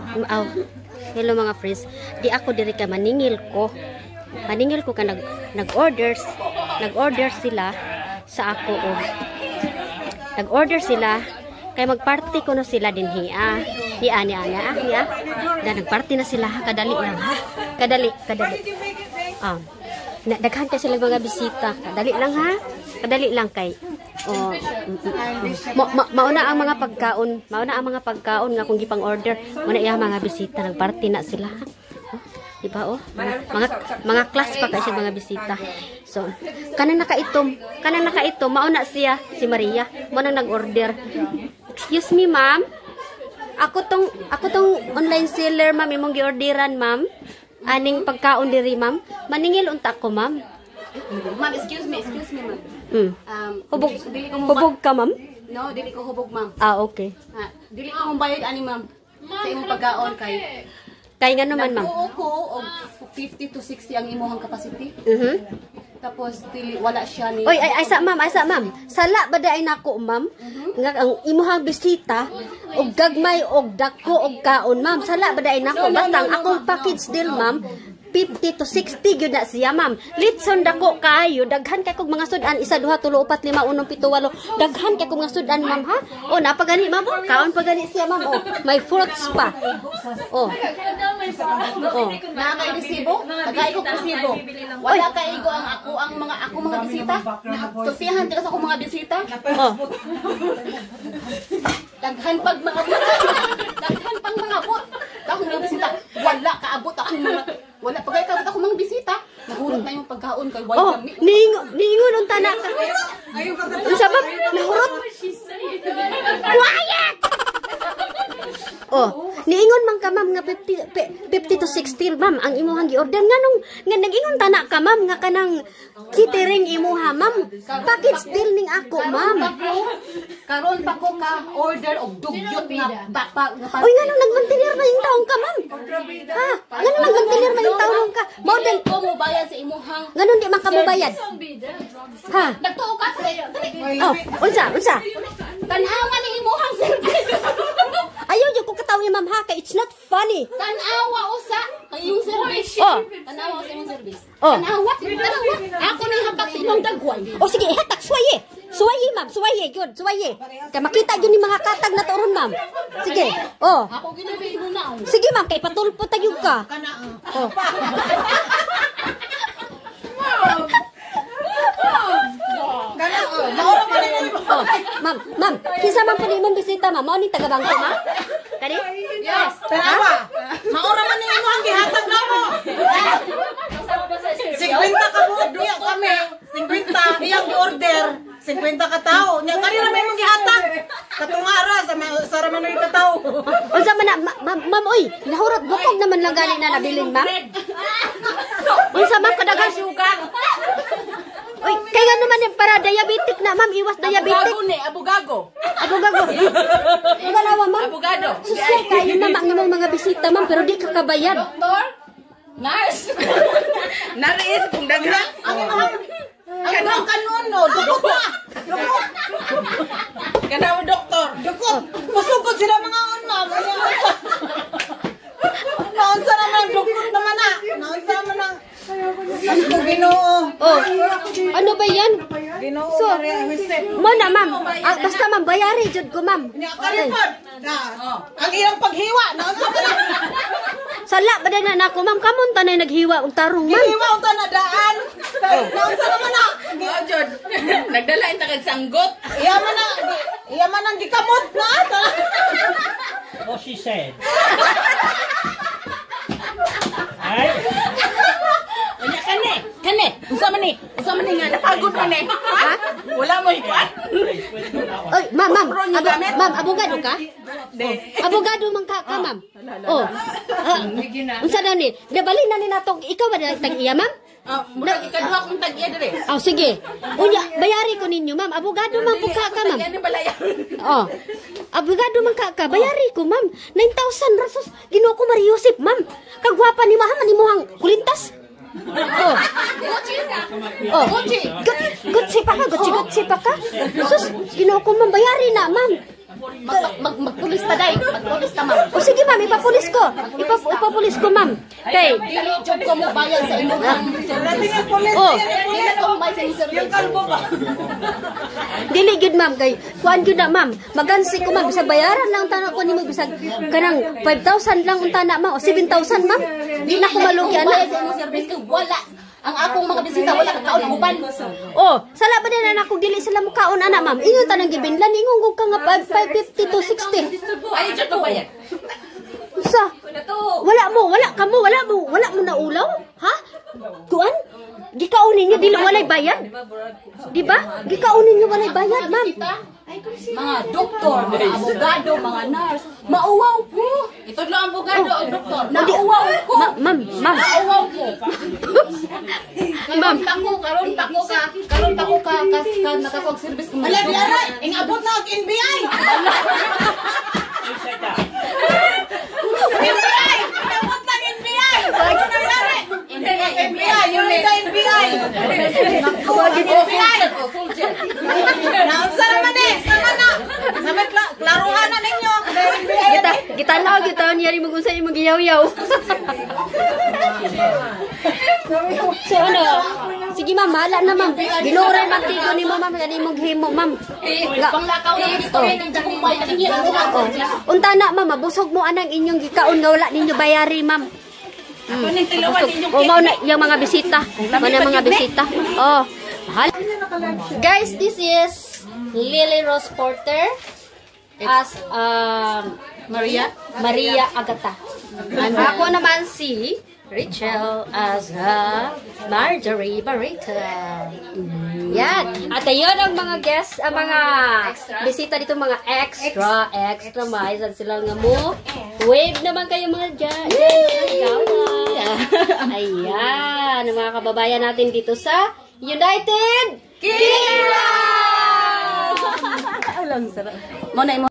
Aw. Hello, mga friends. Di ako diri ka maningil ko. Maningil ko ka nag-order sila sa ako og nag-order sila kay magparty ko no sila dinhi ah. Ni ani ani ah, ni ah. Na nagparty na sila ha, kadali lang ha. Kadali, kadali. Ah. Na, daghan kay sila mga bisita. Kadali lang ha. Kadali lang kay oh, mauna ang mga pagkaon, mauna ang mga pagkaon nga kung gipang order, muna iya mga bisita nagparty na sila. Oh, di ba oh? Mga class pa kay siya mga bisita. So, kanang nakaitom, mauna siya si Maria, mo nang nag-order. Excuse me, ma'am. Ako tong online seller, ma'am, imong giorderan, ma'am. Aning pagkaon diri, ma'am. Maningil unta ko, ma'am. Ma'am, excuse me, ma'am. Hubog, dili ko mo hubog ka, ma'am? No, dili ko hubog, ma'am. Ah, okay. Ah, dili ko mobayad ani, ma'am, sa imong pagkaon kay Kay nga naman, ma'am? Nagtuo ko og 50 to 60 ang imong capacity. Tapos dili wala siya ni Oy, ay, ay sa ma'am, ay sa ma'am. Sala ba ay nako, ma'am? Nga ang imuhang bisita og gagmay og dako og kaon, ma'am. Sala ba ay nako? No, no, Basta ang no, no, akong ma'am. package deal, ma'am, 50 to 60 gyud na siya, ma'am. Litson dako kaayo, daghan kay kog mga sudan, isa, duha, tulo, upat, lima, unom, pito, walo. Daghan kay kog mga sudan, ma'am, ha? Oh, naa pa gani, ma'am. Oh, kaon pa gani siya, ma'am. Oh, may fruits pa. Oh. Oh. Naa kay resibo? Tagay ko resibo. Wala kay igo ang ako ang mga ako mga bisita. Sultihan ka sa akong mga bisita. Oh. Daghan pag mga daghan pang mga abot. Akong mga bisita. Wala kaabot akong mga wala pagay kaabot akong mga bisita. Nahurot na yung pagkaon kay wala Oh, kami. niingon unta na ka. Unsa, ma'am? Nahurot? Quiet! Oh, niingon man ka, ma'am, nga 50 50 to 60, ma'am, ang imuhang gi-order. Nganong nga nag-ingon tana ka, ma'am, nga kanang catering imuha, ma'am? Package deal ning ako, ma'am. Karon pa ko ka order og dugyot nga bapa nga Uy, nganong nagmantinir man yung taong ka, ma'am? Ha? Nganong nagmantinir man yung taong ka? Mao Dili ko mo bayad sa imuhang Nganong di man ka mobayad? Ha? Nagtuo ka sa dali. Oh, unsa? Unsa? Tan-awa ni imuhang service. Ayaw jud ko kataw ni ma'am ha, kay it's not funny. Tan-awa usa kay imong service. Oh. Tan-awa usa imong service. Oh. Tan-awa, tan-awa. Ako ni hapak sa imong dagway. O sige, ihatak, suwaye. Suwaye, ma'am, suwaye, yun, suwaye. Kay makita yun ni mga katag na turon, ma'am. Sige, oh. Ako ginabi mo na. Oh. Sige, ma'am, kay patulpo tayo ka. Oh. Oh, ma'am, ma'am, kinsa man po ni imong bisita, ma'am? Mao ning taga-bangko, ma'am? Kani? Yes. Tanawa. Maura man ni imong gihatag namo. 50 ka buok niya kami. 50 iyang gi-order. 50 ka tao. Nya kani ra may imong gihatag. Katunga ra sa sa ra man ka tao. Unsa man na, ma'am, ma'am, oy, nahurot bukog naman lang gani na nabilin, ma'am. Unsa, ma'am, kadaghan? Oy, kay nga naman yung para diabetic na, ma'am, iwas diabetic. Abugago ni, abugago. Abogado. Wala, ma'am. Abogado. Social kayo na ang imong mga bisita, ma'am, pero di ka kabayad. Doktor? Nurse? Nariis kung daghan. Ang imong kanon no, dukot na. Dukot. Kanaw doktor. Dukot. Musugod sila mga on, ma'am. Naunsa naman dukot naman na. Naunsa man ang Sus ko, Ginoo. Oh, ano ba yan? Ginoo So, Maria Jose. Mo na, ma'am. Ah, basta, ma'am, bayari jud ko, ma'am. Nya karipod. Na, ang ilang paghiwa, naunsa man na. Sala ba na nako, ma'am? Kamon tanay naghiwa og tarong, ma'am. Gihiwa unta na daan. Naunsa naman na. Oh, jud. Nagdala inta kag sanggot. Iya man ang iya man ang gikamot na. What she said. Ay, Unya kani, kani. Unsa man ni? Unsa man ni nga napagod man ni? Ha? Wala mo ikuan? Oy, ma'am, ma'am. Ma'am, abogado ka? Abogado man ka, ka ma'am. Oh. Ah, unsa na ni? Nabali na ni natong ikaw ba na tag iya, ma'am? Ah, murag ikaduha kong tag-iya dire. Oh, sige. Unya, bayari ko ninyo, ma'am. Abogado man po ka ka, ma'am. Tag-iya ni balaya. Oh. Abogado man ka ka, bayari ko, ma'am. 9,000 rasos. Ginoo ko Mariusip, ma'am. Kagwapa ni ma'am, ni muhang kulintas. Oh. Oh. Gucci. Gucci pa ka, Gucci, Gucci pa ka. Sus, Ginoo ko, ma'am, bayari na, ma'am. Magpulis ta day. Magpulis ta, ma'am. O sige, ma'am, ipapulis ko. Ipapulis ko, ma'am. Kay Dili jud ko mo bayad sa imong service. Oh, Dili ko mo bayad sa imong service. dili gyud, ma'am, kay kuan gyud na, ma'am. Magansi ko, ma'am, bisag bayaran lang tanan ko nimo, bisag kanang 5,000 lang unta na, ma'am, o 7,000, ma'am. Di na ko malugi Dili ko ana. bayad sa imong service kay wala ang akong mga bisita, wala ka kaon uban. Oh, sala ba din na ako dili sila mukaon ana, ma'am. Ingon tanang gibinlan, ingon ko ka nga 550 to 60. Ay, jud ko bayad. Usa? Wala mo, wala kamo, wala mo, wala mo naulaw, ha? Kuan? Gikaon ninyo dili walay bayad. Di ba? Gikaon ninyo walay bayad, ma'am. Mga doktor, mga abogado, mga nurse, mauwaw ko. Itudlo ang abogado og doktor. Nauwaw ko. Ma'am, ma'am. Nauwaw ko. Ma'am. Karon pa ko ka, karon pa ko ka, ka, ka nakakuha service ko. Ala, biara, ingabot na og NBI. NBI! Ingabot na ang NBI! Ano nangyari? NBI, yun na NBI. NBI. Naunsa naman eh, sama na. Sama klaruhan na ninyo. NBI. Kita gitanaw gyud taon yari mo kung sa imong giyaw-yaw. So ano? Sige, ma'am, hala na, ma'am. Ginuray man tigo nimo, ma'am, kani imong himo, ma'am. Nga. Panglakaw na dito rin ang kung may Oh. Unta na, ma'am, mabusog mo anang inyong gikaon nga wala ninyo bayari, ma'am. Ako ning tilawan inyong O mao na yung mga bisita. Mao na mga bisita. Oh. Mahal. Guys, this is Lily Rose Porter as Maria? Maria Agata. Ako naman si Rachel as Marjorie Barita. Yan. At ayun ang mga guests, ang mga bisita dito, mga extra, extra, maisan sila nga mo. Wave naman kayo mga dyan. Ayan, ang mga kababayan natin dito sa United Kingdom! Mo na imo.